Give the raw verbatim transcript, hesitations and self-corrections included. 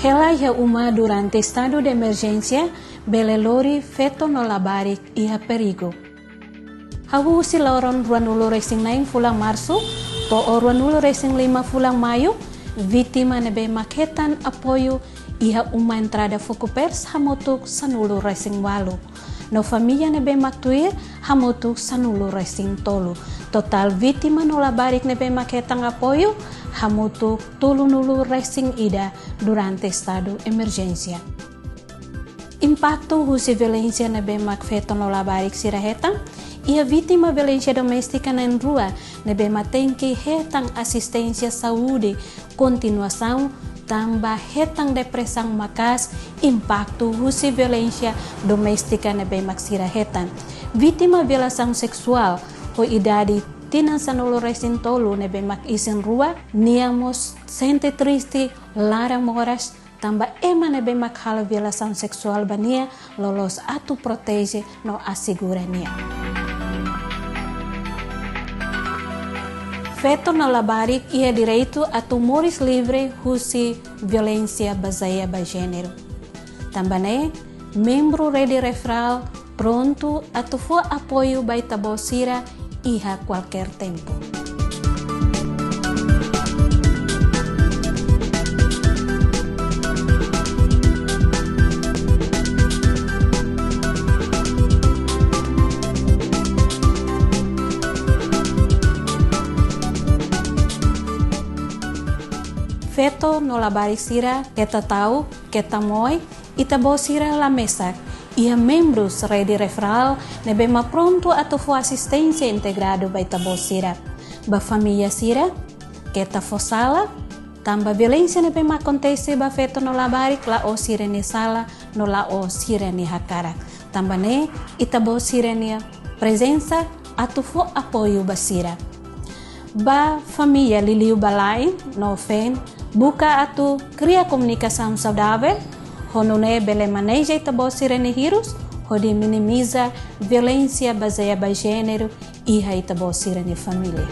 Hela iha uma durante estadu de emerjénsia bele lori feto no labarik iha perigu. Hahú husi loron ruanulu-resin-neen fulan Marsu to'o ruanulu-resin-lima fulan Maiu, vítima ne'ebé mak hetan apoiu iha uma entrada Fokupers hamutuk sanulu-resin-ualu. No família ne'ebé mak tuir hamutuk sanulu-resin-tolu. Totál vítima no labarik ne'ebé mak hetan apoiu hamutuk tolunulu-resin-ida durante estadu emerjénsia. Impaktu husi violénsia ne'ebé mak feto no labarik sira hetan. Iha vítima violénsia doméstika na'in-rua ne'ebé mak tenke hetan asisténsia saúde kontinuasaun tanba hetan depresaun maka'as impaktu husi violénsia doméstika ne'ebé mak sira hetan. Vítima violasaun seksuál ho idade tinan sanulu-resin-tolu ne'ebé mak isin-rua, nia mós sente triste, laran moras, tanba ema ne'ebé mak halo violasaun seksuál ba nia loloos atu proteje no asegura nia. Feto no labarik iha direitu atu moris livre husi violénsia bazeia ba jéneru. Tanba ne'e, membru Rede Referrál prontu atu fó apoiu ba ita-boot sira iha kualkér tempu. Feto no labarik sira, keta ta'uk, keta moe, ita-boot sira la mesak. Iha membrus Rede Referrál ne'ebé mak prontu atu fó asisténsia integradu ba ita-boot sira. Ba família sira, keta fó sala, tanba violénsia ne'ebé mak akontese ba feto no labarik la'ós sira-nia sala, no la'ós sira-nia hakarak. Tanba ne'e, ita-boot sira-nia prezensa atu fó apoiu ba sira. Ba família liuliu balaen no feen, buka atu kria komunikasaun saudavel, ho nune'e bele maneja ita-boot sira-nia hirus, hodi minimiza violénsia bazeia ba jéneru iha ita-boot sira-nia família.